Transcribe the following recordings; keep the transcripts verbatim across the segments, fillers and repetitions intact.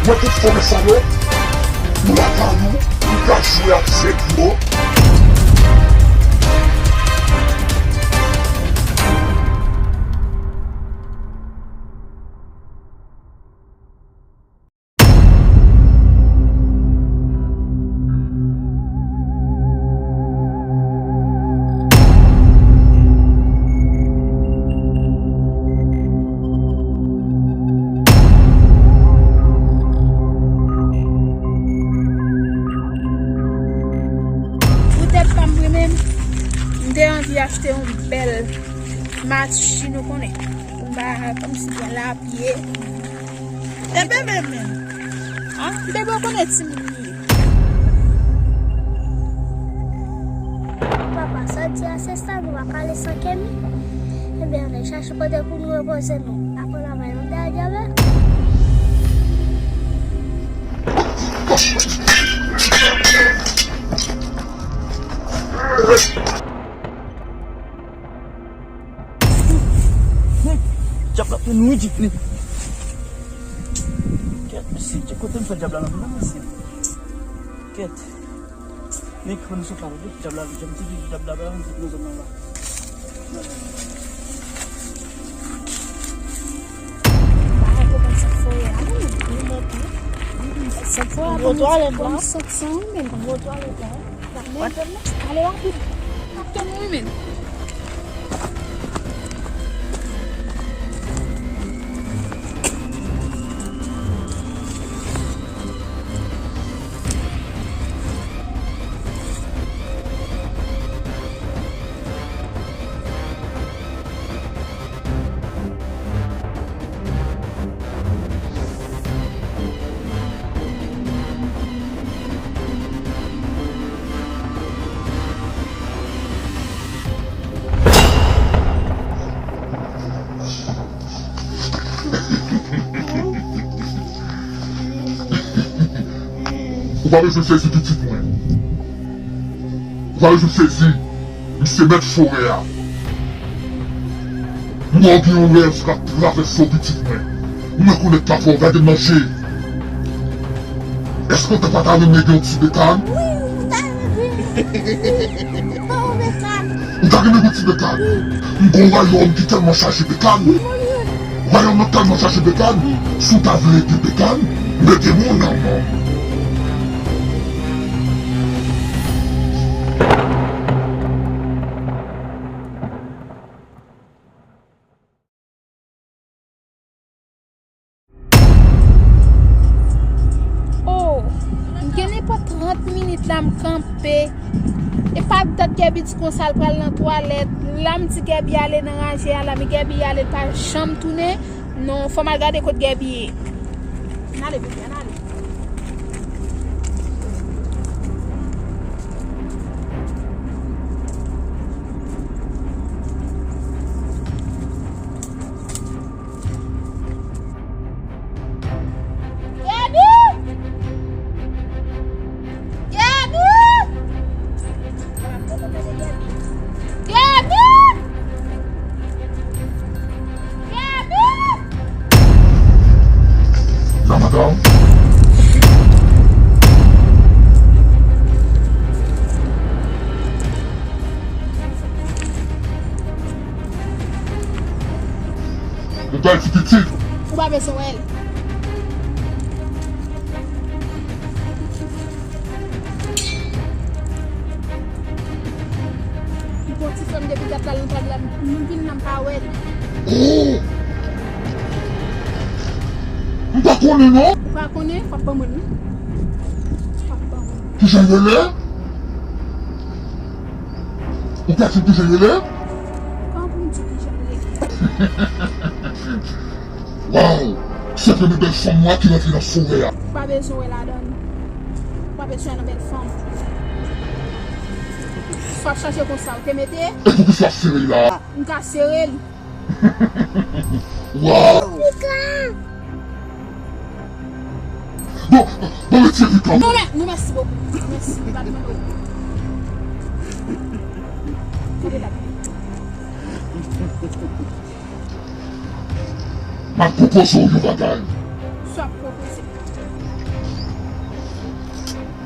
Wè tout fòmè sa yo, nou lakay ou, nou ka jwe ak zèb yo. Pou tèt pa m mwen menm, m te anvi achte yon bèl machin, ou konnen. Pou m pa kòmsi pran lapye. E bebe menm. An, bebe ou konnen timoun li ye. Papa, sa di a se sa, nou pa pale san kemi. Ebyen, ann al chache kote pou nou repoze nou. Apre n a bay nou dèyè djòlè. Dyab la te nwit jip li. Kèt, mesye, kote m fè dyab la nan vin nan, mesye? Kèt. Nik, fò nou sot la, wi. Dyab la, janm di dyab la, ba, nou di nou zòn nan la. Ba, konprann sa k fè w la, non, non, non. Sa k fè w la, bon, twalèt la. Bon, sot san, men. Bon, twalèt la. What? Ale rapid. Ap tann ou, men. Ou pa bezwen sezi pitit mwen. Ou pa bezwen sezi. M se mèt forè a. M wè w gen yon rèv k ap travèse w, pitit mwen. M rekonèt papa w, gade m nan je. Èske w ta pa ta renmen gen yon ti bekann? Wi, m ta renmen. Ban w bekann. Ou ta renmen gen yon ti bekann? M gen yon wayòm ki tèlman chaje bekann. Wayòm nan tèlman chaje bekann. Si w ta vle gen bekann, mete men w nan men w. Oh, m gen nenpòt trant minit la m kanpe. E pa dat Gèbi di konsa l pral nan twalèt. La m di Gèbi ale nan raje a la, men Gèbi ale, l pa janm tounen. Non, fò m al gade kot Gèbi ye. Ann ale, bebe, ann ale. Gèbi! Gèbi! Gèbi! Gèbi! La madanm. Ou bèl ti pitit. Ou pa bezwen wè l. Li gon ti frè m depi dat la l antre la, m vin la m pa wè l. Oh! M pa konnen non. Ou pa konnen, w ap ban mwen l wi. W ap ban mwen l. Kijan l rele? Ou ka di m kijan l rele? Kòman pou m di w kijan l rele? Waw! Se premye bèl fanm nwa ki rantre nan forè a. Ou pa bezwen wè ladann. Ou pa bezwen nan bèl fanm. Sa w ap chache konsa, ou te mete? E poukisa w ap sere l la? M ka sere l. Waw! Bon, bon, retire pik la. Non, men, non, mèsi bokou. Mèsi, m pa t mande w. Kenbe la. M ap pwopoze w yon bagay. Sa w ap pwopoze?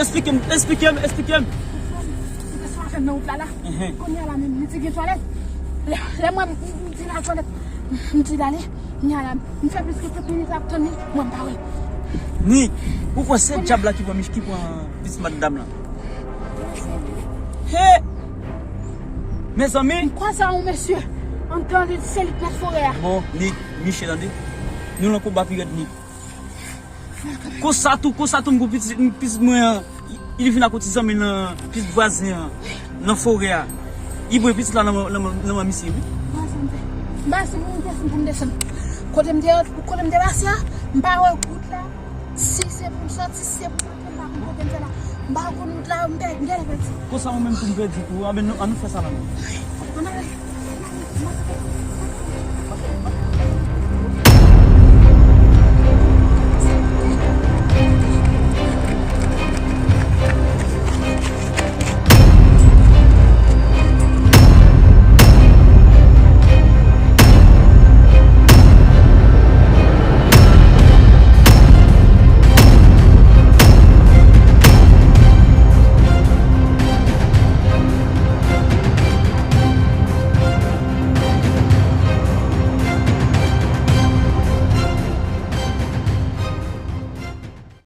Eksplike m, eksplike m, eksplike m. Ou te sou afè m nan wout la la. Kounye a la menm, li di gen twalèt. Lè, lè mwen, m di la twalèt, m di l ale. Kounye a la, m fè plis ke trant minit la ap tann li, mwen m pa wè l. Ni, ou kwè se dyab la ki pran mich, ki pran pitit madanm lan? He! Mezanmi! M kwaze a yon mesye anndan li, se li k mèt forè a. Bon, Ni, Miche, tande. Nou nan konba pi rèd, Ni. Konsa tou, konsa tou, m gon pitit, pitit mwen an, li vin ak yon ti zanmi nan pitit vwazen an, nan forè a. Li pran pitit la nan men, nan men, nan men misye, wi. M pa janm fè. M pa janm desann pou m desann. Kote m te, kote m te pase a, m pa wè wout la. Si se pou m soti, si se pou m antre, m pa konn kote m fè la. M pa konn wout la, m pèdi, m genlè pèdi. Konsa mwen menm tou m pèdi tou. Anben, nou, ann nou fè sa la menm. Ann ale.